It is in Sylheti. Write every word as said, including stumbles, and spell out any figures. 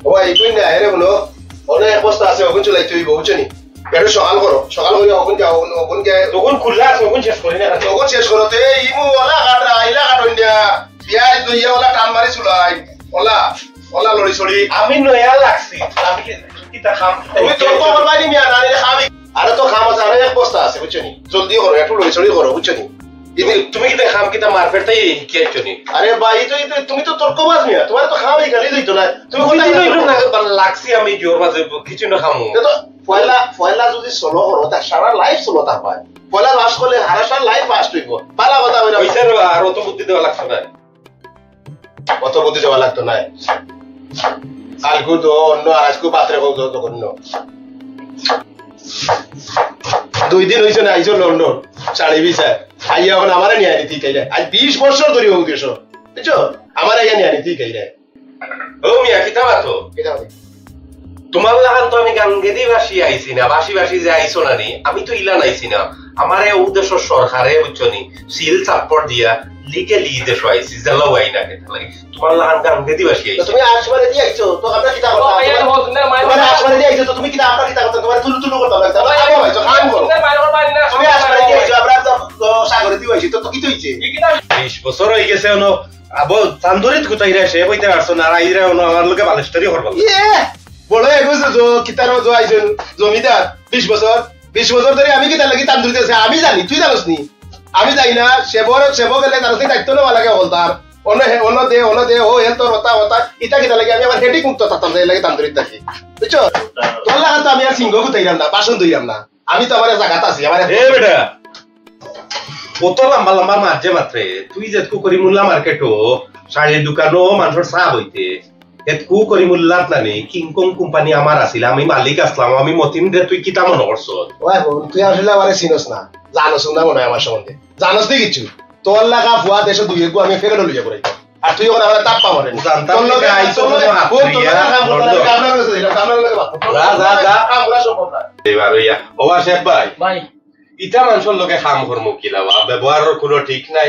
ও ভাই, ইগুন না, এরে হুনো, অনে এক বস্তা আছে, অগুন চুলাইতে অইবো, বুঝছো নি? একটু সকাল করো, সকাল করি অগুন যাও, অগুন, অগুন গিয়া তখন খোলা আছে, তখন শেষ করি না। তখন শেষ করো, তে ইমু ওলা কাটরা, আইলা কাটইন দিয়া, পিয়াজ লইয়া ওলা টান মারি চুলাই, ওলা, ওলা লড়ি চড়ি। আমি নয়া লাগছি, আমি কি, কিতা খাম? তুমি তো খবর পাইনি মিয়া, না নিলে খাবি। আরে তো খাম আছে, আরো এক বস্তা আছে, বুঝছো নি? জলদি করো, একটু লড়ি চড়ি করো, বুঝছো নি? তুমি, তুমি কিতা খাম কিতা মারফেট তাই কি আইছো নি? আরে ভাই, তো, তো, তুমি তো তর্কবাজ মিয়া, তোমার তো খাওয়াই গালি দিত না। তুমি তুমি কোনটা দিলে খাও? না, লাগছি আমি জোর মাঝে কিছু না খামু। তো, তো পয়লা, পয়লা যদি সোলো করো, তা সারা লাইফ সোলো তা হয়। পয়লা লাস্ট করলে সারা, সারা লাইফ ফার্স্ট হইব। ভালো কথা বলে। ওই স্যার, আর অত বুদ্ধি দেওয়া লাগছে না। অত বুদ্ধি দেওয়া লাগতো না। কালকু তো অন্য, আর আজকু পাত্রে কম তো অন্য। দুই দিন হইছে না, আইছো লন্ডন, শাড়ি ভিসা। আইয়া এখন আমারে নিয়ে আনি ঠিক আছে। আজ বিশ বছর ধরে হোক দেশো। বুঝছো? আমার আগে নিয়ে আনি ঠিক আছে। ও মিয়া, কিতা মাতো? কিতা মাতো? তোমার লাখান তো আমি গান গেদি বাসি আইছি না, বাসি বাসি যে আইছো না নি, আমি তো ইলান আইছি না। আমারে ও দেশর সরকারে, বুঝছো নি, সিল সাপোর্ট দিয়া লিগেলি দেশো আইছি, জেলা ওয়াই না কেন লাগে। তোমার লাখান গান গেদি বাসি আইছি। তুমি আসমানে দিয়ে আইছো, তো আমরা কিতা করতাম? ভাই, আর হোক না, মাইর তোমার আসমানে দিয়ে আইছো, তো তুমি কিতা আমরা কিতা করতাম? তোমার তুলু তুলু করতাম না, কিতা? ভাই, আবো ভাই, তো কাম করো। না, মাইর করবা না, তুমি আসমানে দিয়ে আইছো, আমরা তো, তো সাগরে দিয়ে আইছি, তো, তো কিতা হইছে? বিশ বছর হয়ে গেছে, অনো আবো, তান্দুরিত কোথায় রে? সে বইতে পারছো না, আর আইরা অনো আমার লোকে বালিশটারি করবা। ইয়ে, বড় এগো যে জো-, কিতারও জো আইজন জমিদার, বিশ বছর, বিশ বছর ধরে আমি কিতার লাগি তান্দুরিত আছে, আমি জানি, তুই জানোস নি? আমি যাই না, সেবর, সেবো গেলে তার সাথে দায়িত্ব নেওয়া লাগে হকলতার। অনো হে, অনো দে, অনো দে, ও হেন তোর হতা, হতা, ইতা কিতার লাগি আমি আমার হেডিক মুক্ত থাকতাম, যাই লাগে তান্দুরিত থাকি। বুঝছো? তোর লাগা তো আমি আর সিংহ গুতাইলাম না, বাসন ধুইলাম না। আমি তো আমার জাগাত আছি, আমার এ বেটা, কত লম্বা লম্বা মাত যে মাতরে। তুই যেতকু করিমুল্লা মার্কেটো, শাড়ির দোকানো, মানষর চা বইতে, এতকু করিমুল্লাত নানি, কিংকং কোম্পানি আমার আছিল, আমি মালিক আছলাম, আমি মতিন রে, তুই কিতা মনো করছস? ওই হুন, তুই আসলে আমারে চিনস না, জানোস না মনে হয় আমার সম্বন্ধে। জানোস নি কিছু? তোর লাগা ফুয়া দেশো দুই এগু আমি ফেরত লইয়া পড়াই। আর তুই ওখানে আমার তাপ্পা মারে। জানতাম তোর লগে, না, আইছো তোর লগে, তোর ও, তোর লগে লগে কাম করতে বন্ধ। লাগে, কাম করতে লাগে, কাম করতে লাগে, বাপ। যা, যা, যা। কাম করা সম্ভব না। এবার ওই, ও আশেক ভাই। ভাই। ইতা মানষর লগে কাম করমু কিলা বা? ব্যবহারর কুনু ঠিক নাই।